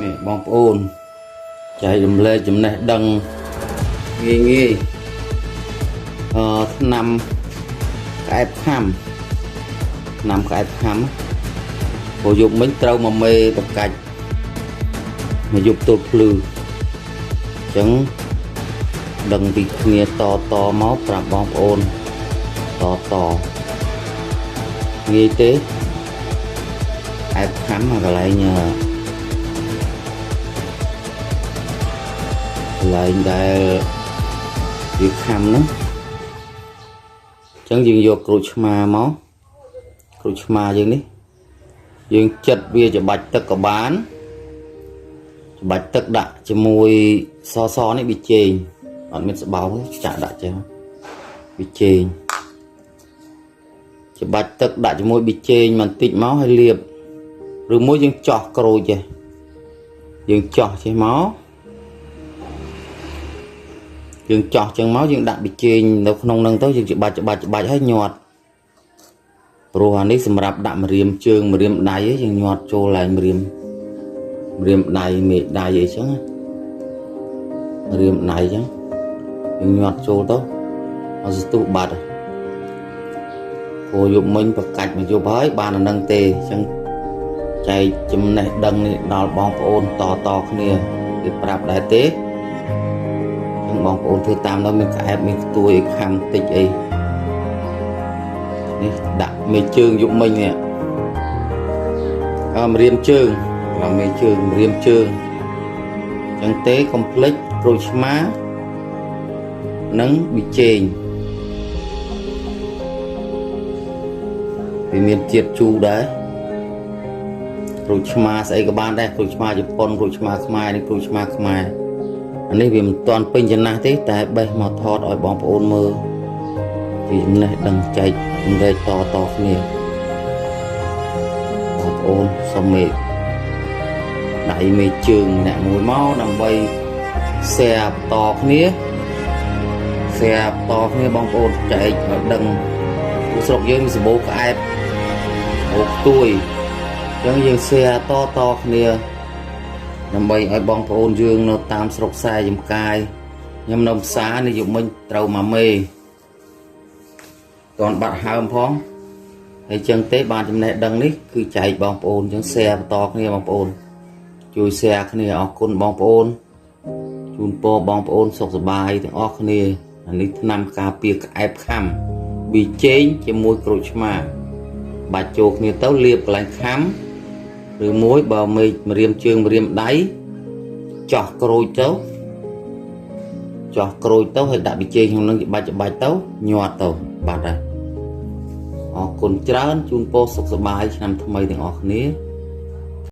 នេះបងប្អូនចែករំលែកចំណេះដឹងងាយងាយអឺថ្នាំក្អែបខាំថ្នាំក្អែបខាំព្រោះយប់មិញត្រូវមកមេបកាច់មកយប់ទល់ភ្លឺអញ្ចឹងដឹងពីគ្នាតតមកប្រាប់បងប្អូនតតងាយទេក្អែបខាំកន្លែងអឺ កន្លែងដែលវាខាំហ្នឹងអញ្ចឹងយើងយកក្រូចឆ្មាមកក្រូចឆ្មាយើងនេះយើងចិតវាច្បាច់ទឹកក៏បានច្បាច់ទឹកដាក់ជាមួយសសនេះវាចេងអត់មានស្បោងទេចាក់ដាក់ចេះវាចេងច្បាច់ទឹកដាក់ជាមួយប៊ីចេងបន្តិចមកហើយលាបឬមួយយើងចោះក្រូចចេះយើងចោះចេះមក យើងចោះចឹងមកយើងដាក់ប៊ីចេងនៅក្នុងហ្នឹងទៅយើងច្បាច់ច្បាច់ច្បាច់ហើយញាត់ព្រោះអានេះសម្រាប់ដាក់ម្រាមជើងម្រាមដៃឯងយើងញាត់ចូលឡើងម្រាមម្រាមដៃមេដៃអីចឹងណាម្រាមដៃចឹងយើងញាត់ចូលទៅឲ្យស្ទុះបាត់ព្រោះយប់មិញប្រកាច់មកយប់ហើយបានអានឹងទេចឹងចែកចំណេះដឹងនេះដល់បងប្អូនតតគ្នាគេប្រាប់ដែរទេ ចឹងបងប្អូនធ្វើតាមនោះមានក្អែបមានខ្ទួយអីខាំតិចអីនេះដាក់មេជើងយប់មិញនេះអើម្រាមជើងឡើងមេជើងម្រាមជើងចឹងទេកុំភ្លេចក្រូចឆ្មានិងប៊ីចេងវាមានជាតិជូរដែរក្រូចឆ្មាស្អីក៏បានដែរក្រូចឆ្មាជប៉ុនក្រូចឆ្មាខ្មែរនេះក្រូចឆ្មាខ្មែរ អានេះវាមិនទាន់ពេញចំណាស់ទេតែបេះមកថតឲ្យបងប្អូនមើលជាចំណេះដឹងចែករំលែកតតគ្នាបងប្អូនសូមមេដៃមេជើងម្នាក់មួយមកដើម្បី share បន្តគ្នា share បន្តគ្នាបងប្អូនចែកឲ្យដឹងពួកស្រុកយើងមានសម្បូរក្អែបសម្បូរខ្ទួយអញ្ចឹងយើង share តតគ្នា ដើម្បីឲ្យបងប្អូនយើងនៅតាមស្រុកខ្សែចំកាយខ្ញុំនៅផ្សារនេះយកមិញត្រូវមកមេតនបាត់ហើមផងហើយចឹងទេបានចំណេះដឹងនេះគឺចែកបងប្អូនចឹង share បន្តគ្នាបងប្អូនជួយ share គ្នាអរគុណបងប្អូនជូនពរបងប្អូនសុខសប្បាយទាំងអស់គ្នាអានេះថ្នាំការពារក្អែបខាំប៊ីចេងជាមួយក្រូចឆ្មាបាច់ចូលគ្នាទៅលាបកន្លែងខាំ ឬមួយបើមេម្រាមជើងម្រាមដៃចោះក្រូចទៅចោះក្រូចទៅហើយដាក់ប៊ីចេងក្នុងនឹងច្បាច់ច្បាច់ទៅញាត់ទៅបាត់ហើយអរគុណច្រើនជូនពរសុខសប្បាយឆ្នាំថ្មីទាំងអស់គ្នា។